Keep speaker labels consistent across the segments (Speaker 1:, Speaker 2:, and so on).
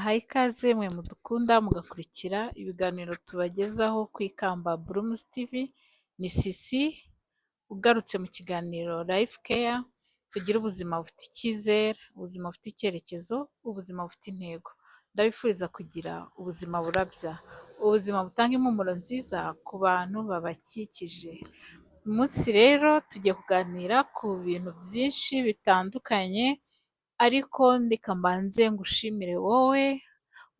Speaker 1: Mbahaye ikaze mwe mudukunda mugakurikira ibiganiro tubagezaho ku Ikamba Blooms TV, ni Sisi ugarutse mu kiganiro Life Care, tugire ubuzima bufite icyizere, ubuzima bufite icyerekezo, ubuzima bufite intego. Ndabifuriza kugira ubuzima burabya, ubuzima butanga impumuro nziza ku bantu babakikije. Uyu munsi rero tugiye kuganira ku bintu byinshi bitandukanye, ariko reka mbanze ngushimire wowe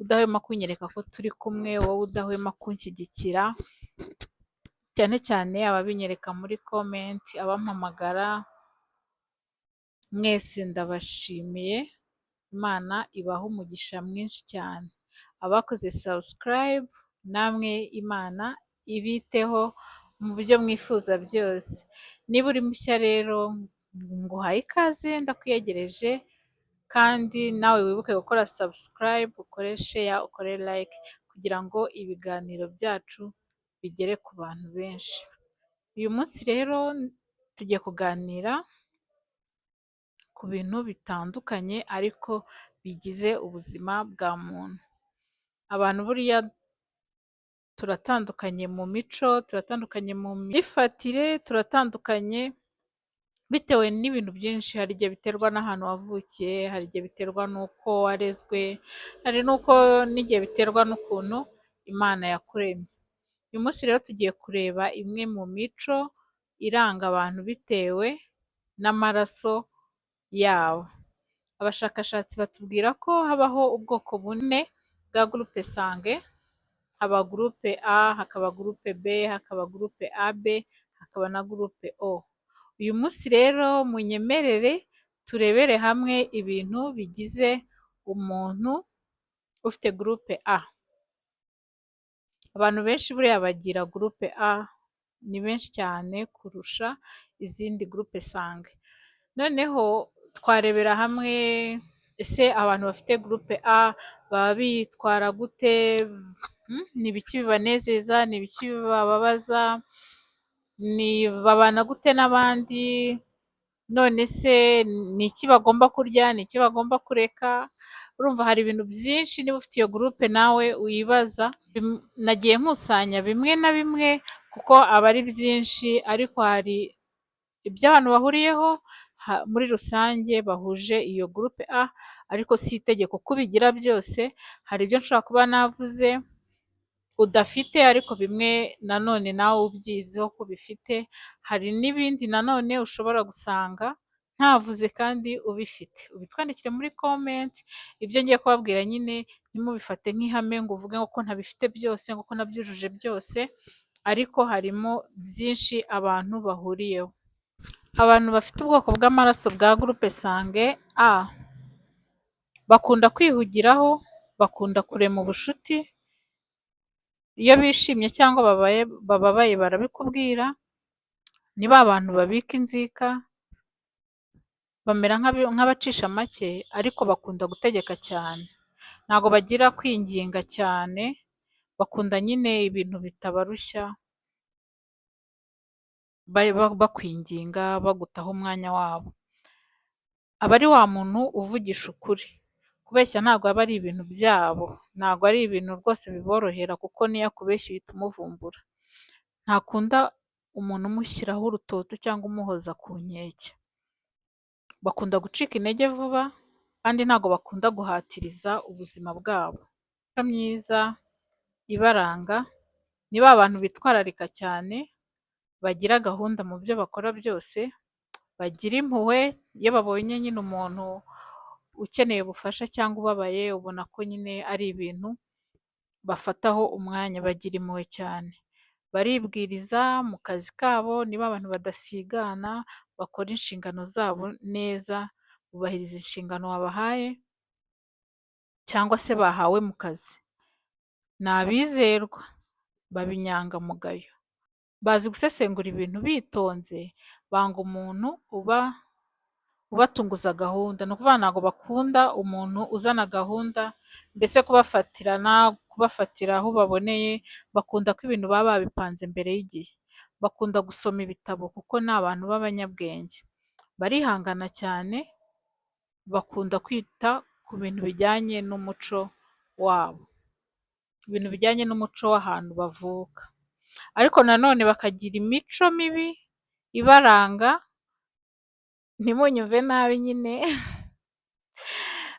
Speaker 1: udahwema kunyereka ko turi kumwe, wowe udahwema kunshyigikira, cyane cyane ababinyereka muri comment, abampamagara, mwese ndabashimiye, Imana ibahe umugisha mwinshi cyane. Abakoze subscribe namwe Imana ibiteho mu byo mwifuza byose. Niba uri mushya rero nguhaye ikaze, ndakwiyegereje, kandi nawe wibuke gukora subscribe, ukore share, ukore like kugira ngo ibiganiro byacu bigere ku bantu benshi. Uyu munsi rero tugiye kuganira ku bintu bitandukanye ariko bigize ubuzima bwa muntu. Abantu buriya turatandukanye mu mico, turatandukanye mu myifatire, turatandukanye bitewe n'ibintu byinshi. Hari igihe biterwa n'ahantu wavukiye, hari igihe biterwa n'uko warezwe, hari n'uko n'igihe biterwa n'ukuntu Imana yakuremye. Uyu munsi rero tugiye kureba imwe mu mico iranga abantu bitewe n'amaraso yabo. Abashakashatsi batubwira ko habaho ubwoko bune bwa groupe sanguin: haba groupe A, hakaba groupe B, hakaba groupe AB, hakaba na groupe O. Uyu munsi rero munyemerere turebere hamwe ibintu bigize umuntu ufite groupe A. Abantu benshi buriya bagira groupe A, ni benshi cyane kurusha izindi groupe sanguin. Noneho twarebera hamwe: ese abantu bafite groupe A baba bitwara gute? Ni ibiki bibanezeza? Ni ibiki bibabaza? Babana gute n'abandi? None se ni iki bagomba kurya? Ni iki bagomba kureka? Urumva hari ibintu byinshi niba ufite iyo groupe nawe wibaza. Nagiye nkusanya bimwe na bimwe kuko aba ari byinshi, ariko hari ibyo abantu bahuriyeho muri rusange bahuje iyo groupe A, ariko si itegeko ko ubigira byose. Hari ibyo nshobora kuba navuze udafite, ariko bimwe nanone nawe ubyiziho ko ubifite. Hari n'ibindi nanone ushobora gusanga ntavuze kandi ubifite. Ubitwandikire muri comment. Ibyo ngiye kubabwira nyine ntimubifate nk'ihame ngo uvuge ngo ko ntabifite byose, ngo ko nabyujuje byose, ariko harimo byinshi abantu bahuriyeho. Abantu bafite ubwoko bw'amaraso bwa groupe sanguin A bakunda kwihugiraho, bakunda kurema ubushuti, iyo bishimye cyangwa bababaye barabikubwira, ni ba bantu babika inzika, bamera nk'abacisha make ariko bakunda gutegeka cyane. Ntabwo bagira kwinginga cyane, bakunda nyine ibintu bitabarushya, bakwinginga, bagutaho umwanya wabo. Aba ari wa muntu uvugisha ukuri, kubeshya ntabwo aba ari ibintu byabo, ntabwo ari ibintu rwose biborohera kuko niyo akubeshya uhita umuvumbura. Ntakunda umuntu umushyiraho urutoto cyangwa umuhoza ku nkeke. Bakunda gucika intege vuba kandi ntabwo bakunda guhatiriza ubuzima bwabo. Imico myiza ibaranga ni ba bantu bitwararika cyane, bagira gahunda mu byo bakora byose, bagira impuhwe. Iyo babonye nyine umuntu ukeneye ubufasha cyangwa ubabaye, ubona ko nyine ari ibintu bafataho umwanya, bagira impuhwe cyane. Baribwiriza mu kazi kabo, ni ba bantu badasigana, bakora inshingano zabo neza, bubahiriza inshingano wabahaye cyangwa se bahawe mu kazi. Ni abizerwa, baba inyangamugayo, bazi gusesengura ibintu bitonze, banga umuntu uba ubatunguza gahunda. Ni ukuvuga ntabwo bakunda umuntu uzana gahunda, mbese kubafatirana, kubafatira aho baboneye, bakunda ko ibintu baba babipanze mbere y'igihe. Bakunda gusoma ibitabo kuko ni abantu b'abanyabwenge. Barihangana cyane, bakunda kwita ku bintu bijyanye n'umuco. wabo, ibintu bijyanye n'umuco w'ahantu bavuka. Ariko nanone bakagira imico mibi ibaranga, ntimunyumve nabi nyine,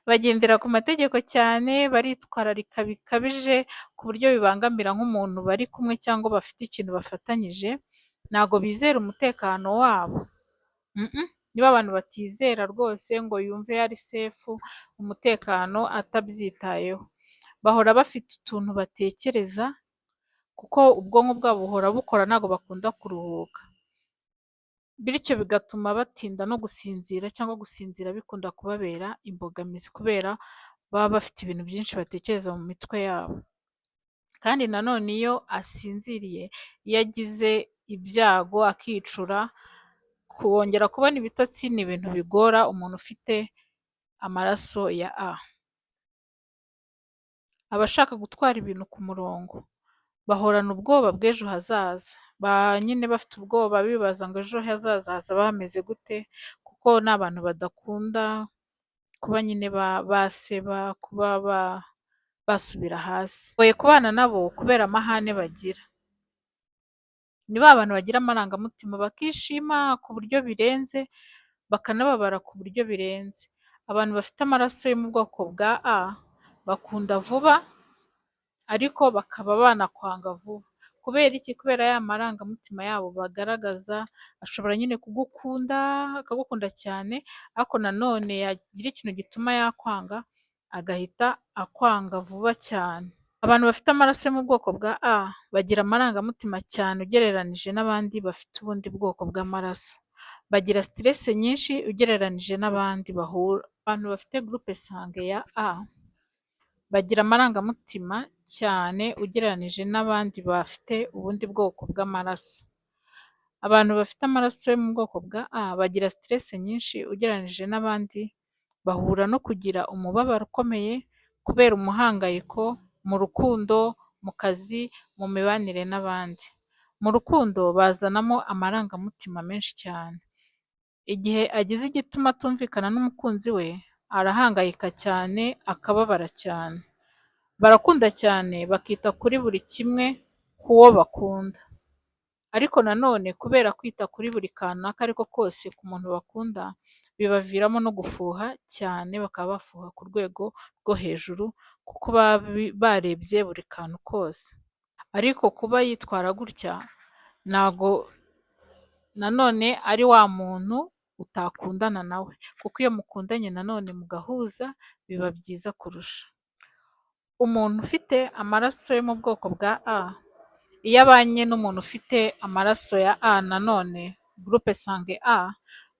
Speaker 1: bagendera ku mategeko cyane, baritwararika bikabije ku buryo bibangamira nk'umuntu bari kumwe cyangwa bafite ikintu bafatanyije, ntago bizera umutekano wabo. Niba abantu batizera rwose ngo yumve ari safe, umutekano atabyitayeho. Bahora bafite utuntu batekereza kuko ubwonko bwabo buhora bukora, ntabwo bakunda kuruhuka. Bityo bigatuma batinda no gusinzira cyangwa gusinzira bikunda kubabera imbogamizi kubera baba bafite ibintu byinshi batekereza mu mitwe yabo. Kandi nanone iyo asinziriye, iyo agize ibyago akicura, kongera kubona ibitotsi ni ibintu bigora umuntu ufite amaraso ya A. Abashaka gutwara ibintu ku murongo, bahorana ubwoba bw'ejo hazaza, nyine bafite ubwoba bibaza ngo ejo hazaza hazaba hameze gute, kuko ni abantu badakunda kuba nyine baseba, kuba basubira hasi. Bigoye kubana nabo kubera amahane bagira. Ni ba bantu bagira amarangamutima bakishima ku buryo birenze, bakanababara ku buryo birenze. Abantu bafite amaraso yo mu bwoko bwa A bakunda vuba ariko bakaba banakwanga vuba. Kubera iki? Kubera ya marangamutima yabo bagaragaza, ashobora nyine kugukunda, akagukunda cyane, ariko nanone yagira ikintu gituma yakwanga, agahita akwanga vuba cyane. Abantu bafite amaraso yo mu bwoko bwa A bagira amarangamutima cyane ugereranije n'abandi bafite ubundi bwoko bw'amaraso. Bagira stress nyinshi ugereranije n'abandi bahura. Abantu bafite groupe sanguin ya A bagira amarangamutima cyane ugereranije n'abandi bafite ubundi bwoko bw'amaraso. Abantu bafite amaraso yo mu bwoko bwa A bagira stress nyinshi ugereranije n'abandi, bahura no kugira umubabaro ukomeye kubera umuhangayiko mu rukundo, mu kazi, mu mibanire n'abandi. Mu rukundo bazanamo amarangamutima menshi cyane. Igihe agize igituma atumvikana n'umukunzi we, arahangayika cyane, akababara cyane. Barakunda cyane, bakita kuri buri kimwe ku wo bakunda. Ariko nanone kubera kwita kuri buri kantu ako ari ko kose ku muntu bakunda, bibaviramo no gufuha cyane, bakaba bafuha ku rwego rwo hejuru kuko baba barebye buri kantu kose. Ariko kuba yitwara gutya ntago nanone ari wa muntu utakundana nawe, kuko iyo mukundanye nanone mugahuza biba byiza kurusha. Umuntu ufite amaraso yo mu bwoko bwa A, iyo abanye n'umuntu ufite amaraso ya A nanone groupe sanguin A,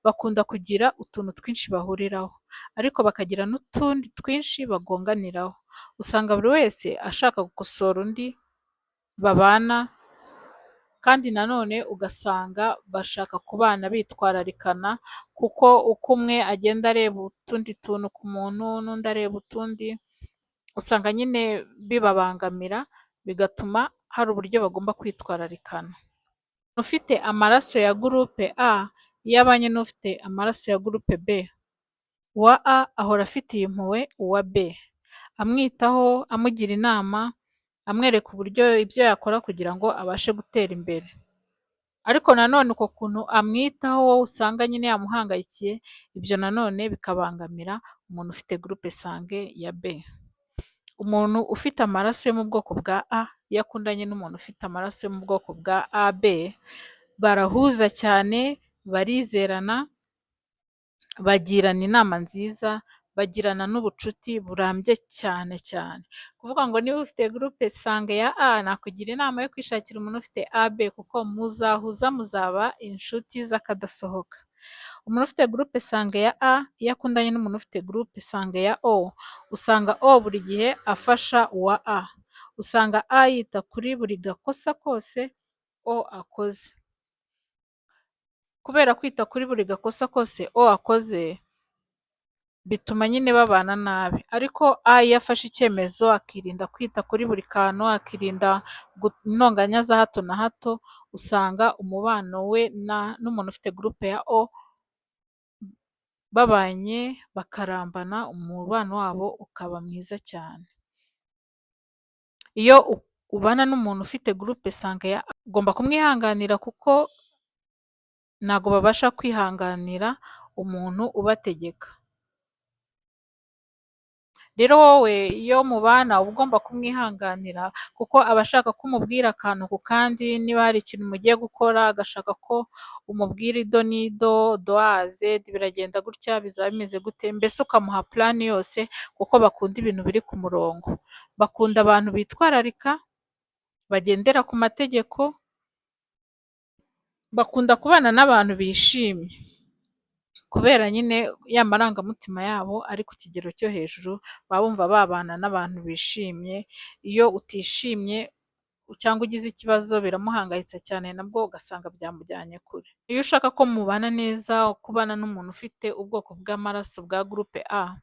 Speaker 1: bakunda kugira utuntu twinshi bahuriraho, ariko bakagira n'utundi twinshi bagonganiraho. Usanga buri wese ashaka gukosora undi babana, kandi nanone ugasanga bashaka kubana bitwararikana, kuko uko umwe agenda areba utundi tuntu ku muntu n'undi areba utundi, usanga nyine bibabangamira, bigatuma hari uburyo bagomba kwitwararikana. Ufite amaraso ya groupe A iyo abanye n'ufite amaraso ya groupe B, uwa A ahora afitiye impuhwe uwa B, amwitaho, amugira inama, amwereka uburyo ibyo yakora kugira ngo abashe gutera imbere. Ariko nanone uko kuntu amwitaho usanga nyine yamuhangayikiye, ibyo nanone bikabangamira umuntu ufite groupe sanguin ya B. Umuntu ufite amaraso yo mu bwoko bwa A iyo akundanye n'umuntu ufite amaraso yo mu bwoko bwa AB, barahuza cyane, barizerana, bagirana inama nziza, bagirana n'ubucuti burambye cyane cyane. Kuvuga ngo niba ufite groupe sanguin ya A, nakugira inama yo kwishakira umuntu ufite AB kuko muzahuza, muzaba inshuti z'akadasohoka. Umuntu ufite groupe sanguin ya A iyo akundanye n'umuntu ufite groupe sanguin ya O, usanga O buri gihe afasha uwa A. Usanga A yita kuri buri gakosa kose O akoze. Kubera kwita kuri buri gakosa kose O akoze, bituma nyine babana nabi. Ariko A iyo afashe icyemezo akirinda kwita kuri buri kantu, akirinda intonganya za hato na hato, usanga umubano we n'umuntu ufite groupe ya O babanye bakarambana, umubano wabo ukaba mwiza cyane. Iyo ubana n'umuntu ufite groupe sanguin ya A, ugomba kumwihanganira kuko ntabwo babasha kwihanganira umuntu ubategeka. Rero wowe iyo mubana uba ugomba kumwihanganira kuko aba ashaka ko umubwira akantu ku kandi, niba hari ikintu mugiye gukora agashaka ko umubwira ido n'ido, de A à Z, biragenda gutya, bizaba bimeze gute, mbese ukamuha plan yose kuko bakunda ibintu biri ku murongo. Bakunda abantu bitwararika, bagendera ku mategeko, bakunda kubana n'abantu bishimye kubera nyine ya marangamutima yabo ari ku kigero cyo hejuru, baba bumva babana n'abantu bishimye. Iyo utishimye cyangwa ugize ikibazo biramuhangayitsa cyane, nabwo ugasanga byamujyanye kure. Iyo ushaka ko mubana neza, kubana n'umuntu ufite ubwoko bw'amaraso bwa groupe A,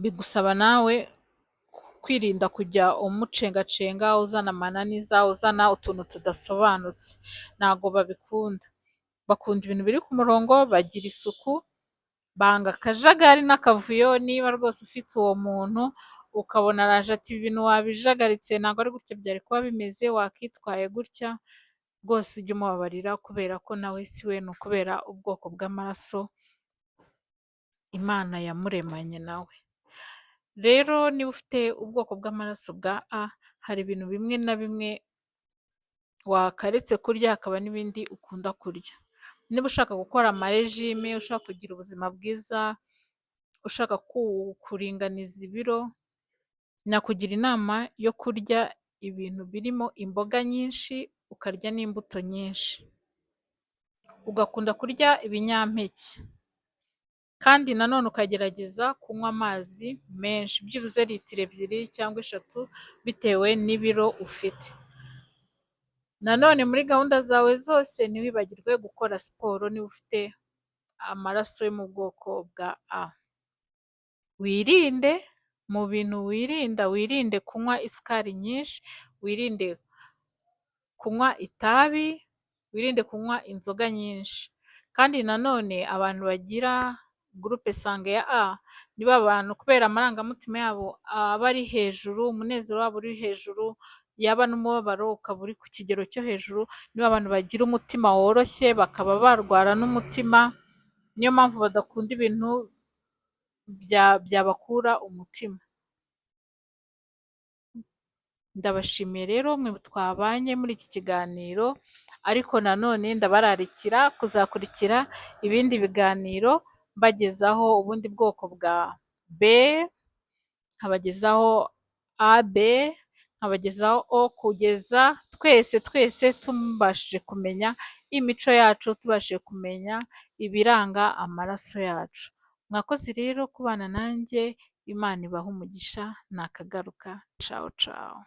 Speaker 1: bigusaba nawe kwirinda kujya umucengacenga, uzana amananiza, uzana utuntu tudasobanutse, ntabwo babikunda. Bakunda ibintu biri ku murongo, bagira isuku, banga akajagari n'akavuyo. Niba rwose ufite uwo muntu ukabona araje ati ibi bintu wabijagaritse, ntabwo ari gutya byari kuba bimeze, wakitwaye gutya, rwose ujye umubabarira kubera ko nawe si we, ni ukubera ubwoko bw'amaraso Imana yamuremanye nawe. Rero niba ufite ubwoko bw'amaraso bwa A, hari ibintu bimwe na bimwe wakaretse kurya, hakaba n'ibindi ukunda kurya. Niba ushaka gukora amarégime, ushaka kugira ubuzima bwiza, ushaka kuringaniza ibiro, nakugira inama yo kurya ibintu birimo imboga nyinshi, ukarya n'imbuto nyinshi. Ugakunda kurya ibinyampeke kandi nanone ukagerageza kunywa amazi menshi, byibuze litiro 2 cyangwa 3 bitewe n'ibiro ufite. Nanone muri gahunda zawe zose ntiwibagirwe gukora siporo niba ufite amaraso yo mu bwoko bwa A. Wirinde mu bintu wirinda, wirinde kunywa isukari nyinshi, wirinde kunywa itabi, wirinde kunywa inzoga nyinshi. Kandi nanone abantu bagira groupe sanguin ya A ni ba bantu kubera amarangamutima yabo aba ari hejuru, umunezero wabo uri hejuru, yaba n'umubabaro ukaba uri ku kigero cyo hejuru, ni ba bantu bagira umutima woroshye bakaba barwara n'umutima, niyo mpamvu badakunda ibintu byabakura umutima. Ndabashimiye rero mwe twabanye muri iki kiganiro, ariko nanone ndabararikira kuzakurikira ibindi biganiro mbagezaho ubundi bwoko bwa B, nkabagezaho AB, nkabagezaho O, kugeza twese twese tubashije kumenya imico yacu, tubashije kumenya ibiranga amaraso yacu. Mwakoze rero kubana nanjye, Imana ibahe umugisha, nakagaruka, cawu cawu.